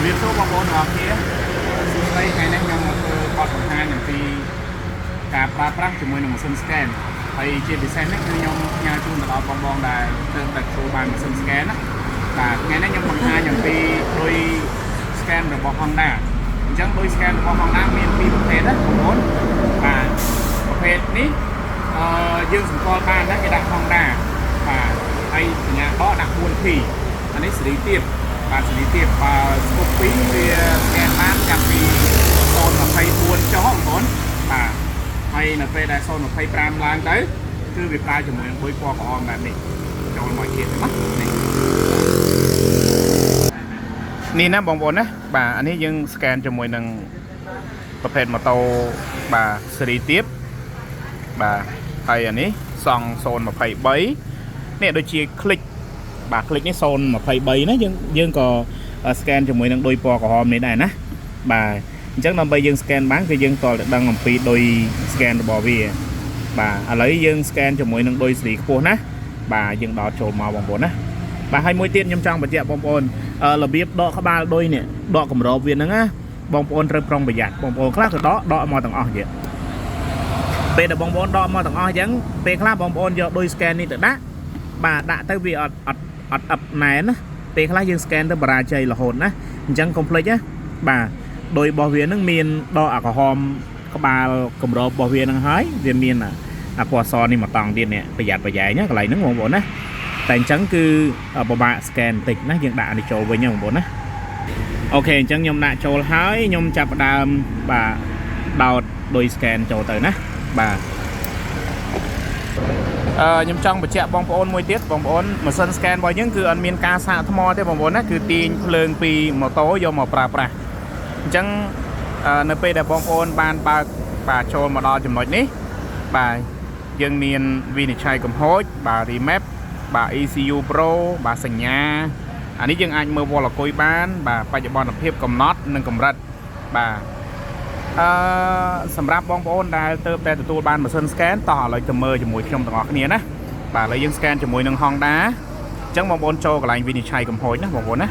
ជំរាបសួរបងប្អូនទាំងអស់គ្នាសួស្តីថ្ងៃនេះខ្ញុំមកធ្វើបទបង្ហាញអំពីការប្រើប្រាស់ជាមួយនឹងម៉ាស៊ីន scan ហើយជាពិសេសនេះគឺខ្ញុំផ្ញើជូនទៅដល់បងបងដែលទើបតែទទួលបានម៉ាស៊ីន scan ណាបាទថ្ងៃនេះខ្ញុំបង្ហាញអំពីឌុយ scan របស់ Honda អញ្ចឹងឌុយ scan របស់ Honda មានពីរប្រភេទណាបងប្អូនបាទប្រភេទនេះអឺយើងសម្គាល់បានណាគេដាក់ Honda បាទហើយសញ្ញាដកដាក់ 4P អានេះសេរីទៀបបាទសេរីទៀបបើ scope 2វា scan បានចាប់ពី0.24ចុះបងប្អូនបាទហើយនៅពេលដែល0.25ឡើងទៅគឺវាប្រើជាមួយនឹងបុយពណ៌ក្រហមបែបនេះចូលមកជាតិហ្នឹងណានេះនេះណាបងប្អូនណាបាទអានេះយើង scan ជាមួយនឹងប្រភេទម៉ូតូបាទសេរីទៀបបាទហើយអានេះសង់023នេះដូចជា click បាទ click នេះ023ណាយើងយើងក៏ scan ជាមួយនឹងឌុយពណ៌ក្រហមនេះដែរណាបាទអញ្ចឹងដើម្បីយើង scan បានគឺយើងតតែដឹងអំពីឌុយ scan របស់វាបាទឥឡូវយើង scan ជាមួយនឹងឌុយសេរីខ្ពស់ណាបាទយើងដោតចូលមកបងប្អូនណាបាទហើយមួយទៀតខ្ញុំចង់បញ្ជាក់បងប្អូនរបៀបដកក្បាលឌុយនេះដកកម្របវាហ្នឹងណាបងប្អូនត្រូវប្រុងប្រយ័ត្នបងប្អូនខ្លះក៏ដកដកមកទាំងអស់ទៀតពេលដែលបងប្អូនដកមកទាំងអស់អញ្ចឹងពេលខ្លះបងប្អូនយកឌុយ scan នេះទៅដាក់បាទដាក់ទៅវាអត់អត់អត់អឹបណែនណាពេលខ្លះយើង scan ទៅបរាជ័យរហូតណាអញ្ចឹងកុំភ្លេចណាបាទដោយរបស់វានឹងមានដកអាក្រហមក្បាលកម្របរបស់វានឹងហើយវាមានអាពណ៌សនេះមកតង់ទៀតនេះប្រយ័ត្នប្រយែងណាកន្លែងហ្នឹងបងប្អូនណាតែអញ្ចឹងគឺពិបាក scan បន្តិចណាយើងដាក់នេះចូលវិញណាបងប្អូនណាOK អញ្ចឹងខ្ញុំដាក់ចូលហើយខ្ញុំចាប់ផ្ដើមបាទដោតដោយ scan ចូលទៅណាបាទអឺខ្ញុំចង់បញ្ជាក់បងប្អូនមួយទៀតបងប្អូនម៉ាស៊ីន scan របស់យើងគឺអត់មានការសាកថ្មទេបងប្អូនណាគឺទាញភ្លើងពីម៉ូតូយកមកប្រើប្រាស់អញ្ចឹងនៅពេលដែលបងប្អូនបានបើកបាទចូលមកដល់ចំណុចនេះបាទយើងមានវិនិច្ឆ័យកំហូចបាទ remap បាទ ECU Pro បាទសញ្ញាអានេះយើងអាចមើលវល់អគុយបាន បាទបច្ចុប្បន្នភាពកំណត់និងកម្រិតបាទអឺសម្រាប់បងប្អូនដែលទើបតែទទួលបានម៉ាស៊ីន scan តោះឥឡូវទៅមើលជាមួយខ្ញុំទាំងអស់គ្នាណាបាទឥឡូវយើង scan ជាមួយនឹង Honda អញ្ចឹងបងប្អូនចូលកន្លែងវិនិច្ឆ័យកំហូចណាបងប្អូនណា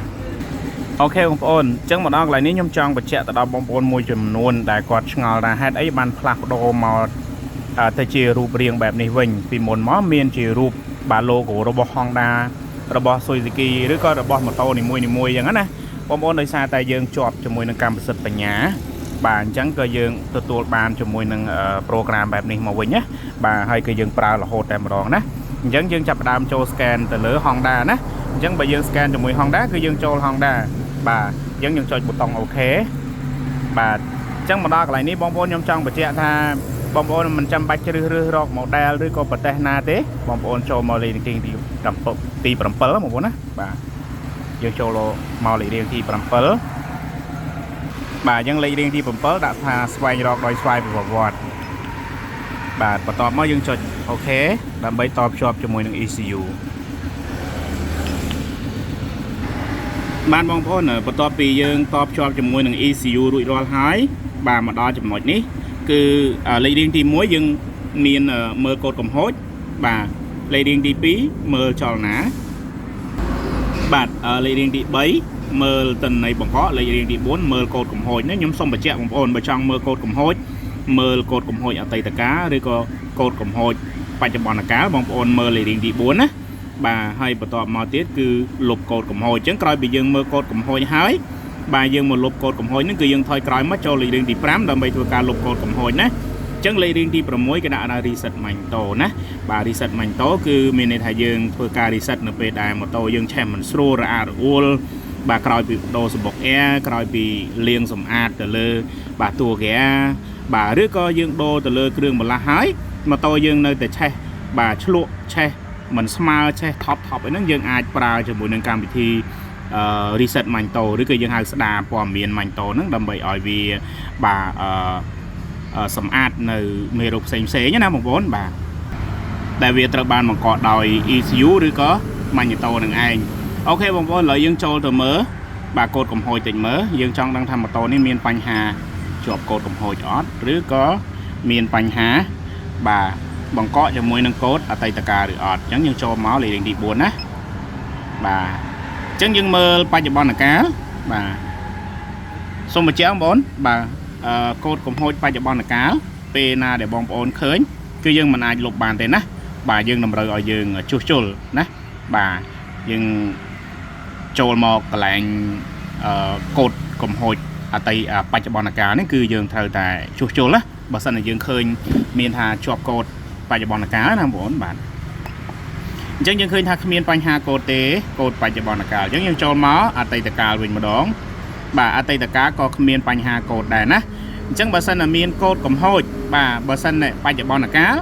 OK បងប្អូនអញ្ចឹងមកដល់កន្លែងនេះខ្ញុំចង់បញ្ជាក់ទៅដល់បងប្អូនមួយចំនួនដែលគាត់ឆ្ងល់ថាហេតុអីបានផ្លាស់ប្ដូរមកទៅជារូបរាងបែបនេះវិញពីមុនមកមានជារូបបាទ logo របស់ Honda របស់ Suzuki ឬក៏របស់ម៉ូតូនីមួយៗអញ្ចឹងណាបងប្អូនដោយសារតែយើងជាប់ជាមួយនឹងកម្មសិទ្ធិបញ្ញាបាទអញ្ចឹងក៏យើងទទួលបានជាមួយនឹង program បែបនេះមកវិញណាបាទហើយក៏យើងប្រើរហូតតែម្ដងណាអញ្ចឹងយើងចាប់ផ្ដើមចូល scan ទៅលើ Honda ណាអញ្ចឹងបើយើង scan ជាមួយ Honda គឺយើងចូល Honda បាទអញ្ចឹងយើងចុចប៊ូតុង OK បាទអញ្ចឹងមកដល់កន្លែងនេះបងប្អូនខ្ញុំចង់បញ្ជាក់ថាបងប្អូនមិនចាំបាច់ជ្រើសរើសរក model ឬក៏ប្រទេសណាទេបងប្អូនចូលមកលេខទី7ទី7បងប្អូនណាបាទយើងចូលមកលេខរៀងទី7បាទអញ្ចឹងលេខរៀងទី7ដាក់ថាស្វែងរកដោយស្វ័យប្រវត្តិបាទបន្ទាប់មកយើងចុច OK ដើម្បីតភ្ជាប់ជាមួយនឹង ECU បានបងប្អូនបន្ទាប់ពីយើងតភ្ជាប់ជាមួយនឹង ECU រួចរាល់ហើយបាទមកដល់ចំណុចនេះគឺលេខរៀងទី1យើងមានមើលកូដកំហូចបាទលេខរៀងទី2មើលចលនាបាទលេខរៀងទី3មើលទិន្នន័យបង្កកលេខរៀងទី4មើលកូដកំហូចនេះខ្ញុំសូមបញ្ជាក់បងប្អូនបើចង់មើលកូដកំហូចមើលកូដកំហូចអតីតកាលឬក៏កូដកំហូចបច្ចុប្បន្នកាលបងប្អូនមើលលេខរៀងទី4ណាបាទហើយបន្ទាប់មកទៀតគឺលុបកូដកំហុសអញ្ចឹងក្រោយពីយើងមើលកូដកំហុសហើយបាទយើងមកលុបកូដកំហុសហ្នឹងគឺយើងថយក្រោយមកចូលលេខរៀងទី5ដើម្បីធ្វើការលុបកូដកំហុសណាអញ្ចឹងលេខរៀងទី6គេដាក់ថា reset magneto ណាបាទ reset magneto គឺមានន័យថាយើងធ្វើការ reset នៅពេលដែលម៉ូតូយើងឆេះមិនស្រួលរអាក់រអួលបាទក្រោយពីដូរសំបុក air ក្រោយពីលាងសម្អាតទៅលើបាទតួហ្គាបាទឬក៏យើងដូរទៅលើគ្រឿងបន្លាស់ហើយម៉ូតូយើងនៅតែឆេះបាទឆ្លក់ឆេះមិនស្មើឆេះថប់ថប់អីហ្នឹងយើងអាចប្រើជាមួយនឹងកម្មវិធីអឺ reset magneto ឬក៏យើងហៅស្ដារព័ត៌មាន magneto ហ្នឹងដើម្បីឲ្យវាបាទអឺសម្អាតនៅមេរោគផ្សេងផ្សេងណាបងប្អូនបាទដែលវាត្រូវបានបង្កដោយ ECU ឬក៏ magneto នឹងឯង OK បងប្អូនឥឡូវយើងចូលទៅមើលបាទកូដកំហុសតិចមើលយើងចង់ដឹងថាម៉ូតូនេះមានបញ្ហាជាប់កូដកំហុសអត់ឬក៏មានបញ្ហាបាទបង្កកជាមួយនឹងកូដអតីតកាលឬអត់អញ្ចឹងយើងចូលមកលេខរៀងទី4ណាបាទអញ្ចឹងយើងមើលបច្ចុប្បន្នកាលបាទ សូមបញ្ជាក់បងប្អូនបាទអឺកូដកំហូចបច្ចុប្បន្នកាលពេលណាដែលបងប្អូនឃើញគឺយើងមិនអាចលុបបានទេណាបាទយើងតម្រូវឲ្យយើងជួសជុលណាបាទយើងចូលមកកន្លែងអឺកូដកំហូចអតីបច្ចុប្បន្នកាលនេះគឺយើងត្រូវតែជួសជុលណាបើសិនជាយើងឃើញមានថាជាប់កូដបច្ចុប្បន្នកាលណាបងប្អូនបាទអញ្ចឹងយើងឃើញថាគ្មានបញ្ហាកូដទេកូដបច្ចុប្បន្នកាលអញ្ចឹងយើងចូលមកអតីតកាលវិញម្ដង បាទអតីតកាលក៏គ្មានបញ្ហាកូដដែរណាអញ្ចឹងបើសិនណាមានកូដកំហូចបាទបើសិនណាបច្ចុប្បន្នកាល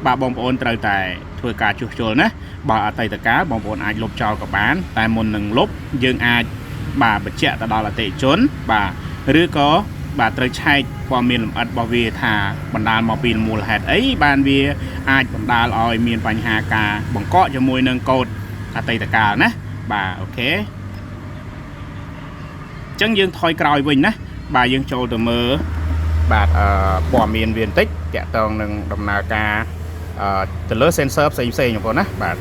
បាទបងប្អូនត្រូវតែធ្វើការជួសជុលណាបើអតីតកាលបងប្អូនអាចលុបចោលក៏បានតែមុននឹងលុបយើងអាចបាទបញ្ជាក់ទៅដល់អតិថិជនបាទឬក៏បាទត្រូវឆែកព័ត៌មានលម្អិតរបស់វាថាបណ្ដាលមកពីមូលហេតុអីបានវាអាចបណ្ដាលឲ្យមានបញ្ហាការបង្កកជាមួយនឹងកូដអតីតកាលណាបាទ OK អញ្ចឹងយើងថយក្រោយវិញណាបាទយើងចូលទៅមើលបាទអឺព័ត៌មានវាបន្តិចតាក់ទងនឹងដំណើរការអឺទៅលើ sensor ផ្សេងផ្សេងបងប្អូនណាបាទ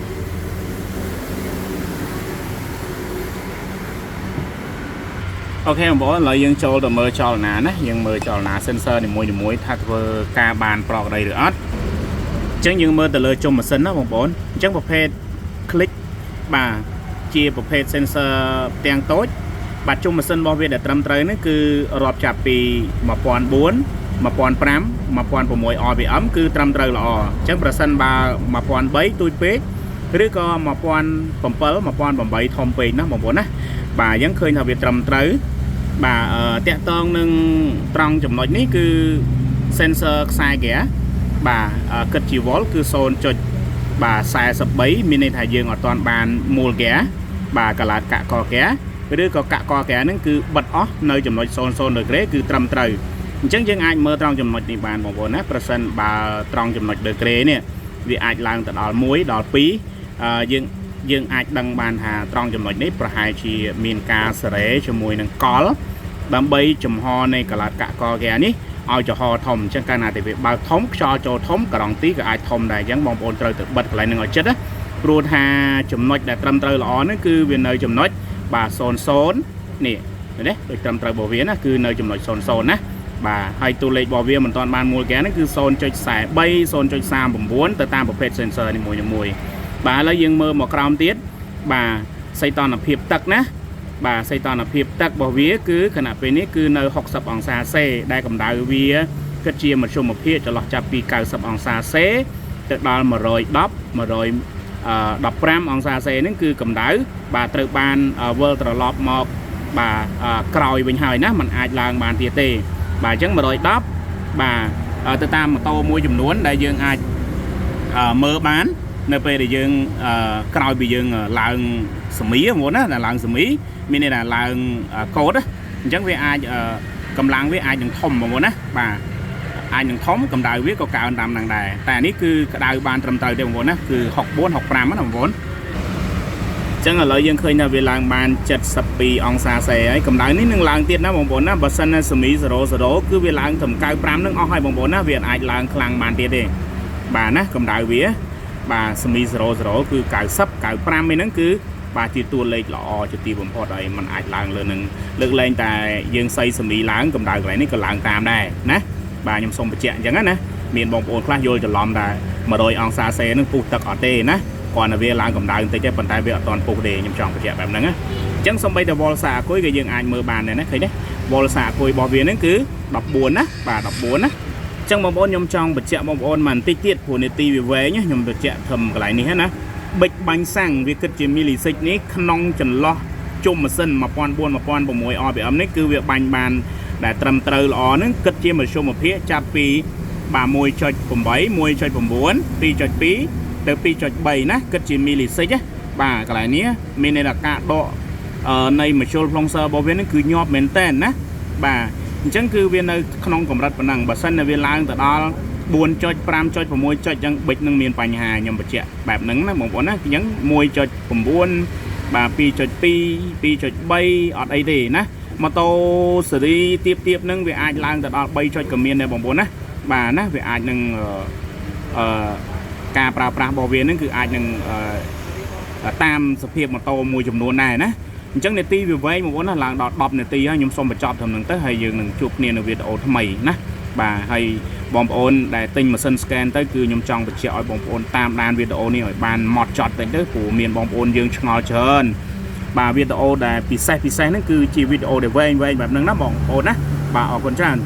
OK បងប្អូនឥឡូវយើងចូលទៅមើលចលនាណាយើងមើលចលនា sensor នីមួយៗថាធ្វើការបានប្រក្រតីឬអត់អញ្ចឹងយើងមើលទៅលើជុំម៉ាស៊ីនណាបងប្អូនអញ្ចឹងប្រភេទ click បាទជាប្រភេទ sensor ផ្ទាំងតូច បាទជុំម៉ាស៊ីនរបស់វាដែលត្រឹមត្រូវនេះគឺរាប់ចាប់ពី1004 1005 1600 RPM គឺត្រឹមត្រូវល្អអញ្ចឹងប្រសិនបើ1003ទូចពេកឬក៏1007 1008ធំពេកណាបងប្អូនណាបាទអញ្ចឹងឃើញថាវាត្រឹមត្រូវបាទអឺតាក់ទងនឹងត្រង់ចំណុចនេះគឺ sensor ខ្សែហ្គាបាទអឺគិតជាវ៉ុលគឺ0. បាទ43មានន័យថាយើងអត់ទាន់បានមូលហ្គាបាទកាឡាតកាក់កហ្គាឬក៏កាក់កហ្គាហ្នឹងគឺបិទអស់នៅចំណុច00ដឺក្រេគឺត្រឹមត្រូវអញ្ចឹងយើងអាចមើលត្រង់ចំណុចនេះបានបងប្អូនណាប្រសិនបើត្រង់ចំណុចដឺក្រេនេះវាអាចឡើងទៅដល់1ដល់2អឺយើងយើងអាចដឹងបានថាត្រង់ចំណុចនេះប្រហែលជាមានការសេរីជាមួយនឹងកលដើម្បីចំហនៃកាឡាតកាក់កហ្គានេះឲ្យចំហធំអញ្ចឹងកាលណាតែវាបើកធំខ្យល់ចូលធំការ៉ង់ទីក៏អាចធំដែរអញ្ចឹងបងប្អូនត្រូវទៅបិទកន្លែងហ្នឹងឲ្យចិត្តណាព្រោះថាចំណុចដែលត្រឹមត្រូវល្អហ្នឹងគឺវានៅចំណុចបាទ00នេះនេះដូចត្រឹមត្រូវរបស់វាណាគឺនៅចំណុច00ណាបាទហើយតួលេខរបស់វាមិនទាន់បានមូលហ្គាហ្នឹងគឺ0.43 0.39ទៅតាមប្រភេទ sensor នីមួយៗបាទឥឡូវយើងមើលមកក្រោមទៀតបាទសីតុណ្ហភាពទឹកណាបាទសីតុណ្ហភាពទឹករបស់វាគឺខណៈពេលនេះគឺនៅ60អង្សាសេដែលកម្ដៅវាគិតជាមធ្យមភាគចន្លោះចាប់ពី90អង្សាសេទៅដល់110 115អង្សាសេហ្នឹងគឺកម្ដៅបាទត្រូវបានវិលត្រឡប់មកបាទក្រោយវិញហើយណាมันអាចឡើងបានទៀតទេបាទអញ្ចឹង110បាទទៅតាមម៉ូតូមួយចំនួនដែលយើងអាចមើលបាននៅពេលដែលយើងក្រោយពីយើងឡើងសមីហ្មងណាឡើងសមីមានន័យថាឡើងកូដអញ្ចឹងវាអាចកម្លាំងវាអាចនឹងធំហ្មងណាបាទអាចនឹងធំកម្ដៅវាក៏កើនតាមនឹងដែរតែនេះគឺក្ដៅបានត្រឹមត្រូវទេបងប្អូនណាគឺ64 65ណាបងប្អូនចឹងឥឡូវយើងឃើញថាវាឡើងបាន72អង្សាសេហើយកម្ដៅនេះនឹងឡើងទៀតណាបងប្អូនណាបើសិនណាសមី00គឺវាឡើងត្រឹម95នឹងអស់ហើយបងប្អូនណាវាអាចឡើងខ្លាំងបានទៀតទេបាទណាកម្ដៅវាបាទសមី00គឺ90 95ឯហ្នឹងគឺបាទជាតួលេខល្អជាទីបំផុតហើយมันអាចឡើងលើនឹងលើកលែងតែយើងសៃសមីឡើងកម្ដៅកន្លែងនេះក៏ឡើងតាមដែរណាបាទខ្ញុំសូមបញ្ជាក់អញ្ចឹងណាមានបងប្អូនខ្លះយល់ច្រឡំថា100អង្សាសេនឹងពុះទឹកអត់ទេណាគ្រាន់តែវាឡើងកម្ដៅបន្តិចទេប៉ុន្តែវាអត់ទាន់ពុះទេខ្ញុំចង់បញ្ជាក់បែបហ្នឹងណាអញ្ចឹងសំបីតែវ៉ុលសាអាគុយក៏យើងអាចមើលបានដែរណាឃើញទេវ៉ុលសាអាគុយរបស់វាហ្នឹងគឺ14ណាបាទ14ណាអញ្ចឹងបងប្អូនខ្ញុំចង់បញ្ជាក់បងប្អូនមកបន្តិចទៀតព្រោះនាទីវាវែងខ្ញុំបញ្ជាក់ត្រឹមកន្លែងនេះណាប៊ិចបាញ់សាំងវាគិតជាមីលីសិចនេះក្នុងចន្លោះជុំម៉ាស៊ីន1400 1600 RPM នេះគឺវាបាញ់បានដែលត្រឹមត្រូវល្អហ្នឹងគិតជាមធ្យមភាគចាប់ពីបាទ1.8 1.9 2.2ទៅ2.3ណាគិតជាមីលីសិចណាបាទកន្លែងនេះមានន័យថាការដកនៃមជុលផ្លុងសើរបស់វានឹងគឺញាប់មែនតែនណាបាទអញ្ចឹងគឺវានៅក្នុងកម្រិតប៉ុណ្ណឹងបើសិនតែវាឡើងទៅដល់4ចុច5ចុច6ចុចអញ្ចឹងប៊ិចនឹងមានបញ្ហាខ្ញុំបញ្ជាក់បែបហ្នឹងណាបងប្អូនណាអញ្ចឹង1.9បាទ2.2 2.3អត់អីទេណាម៉ូតូស៊េរីទៀបទៀបហ្នឹងវាអាចឡើងទៅដល់3ចុចក៏មានដែរបងប្អូនណាបាទណាវាអាចនឹងអឺការប្រើប្រាស់របស់វាហ្នឹងគឺអាចនឹងតាមសភាពម៉ូតូមួយចំនួនដែរណា អញ្ចឹងនាទីវាវែងបងប្អូនណាឡើងដល់10នាទីហើយខ្ញុំសូមបញ្ចប់ត្រឹមហ្នឹងទៅហើយយើងនឹងជួបគ្នានៅវីដេអូថ្មីណាបាទហើយបងប្អូនដែលទិញម៉ាស៊ីន scan ទៅគឺខ្ញុំចង់បញ្ជាក់ឲ្យបងប្អូនតាមដានវីដេអូនេះឲ្យបានម៉ត់ចត់តិចទៅព្រោះមានបងប្អូនយើងឆ្ងល់ច្រើនបាទវីដេអូដែលពិសេសពិសេសហ្នឹងគឺជាវីដេអូដែលវែងវែងបែបហ្នឹងណាបងប្អូនណាបាទអរគុណច្រើន។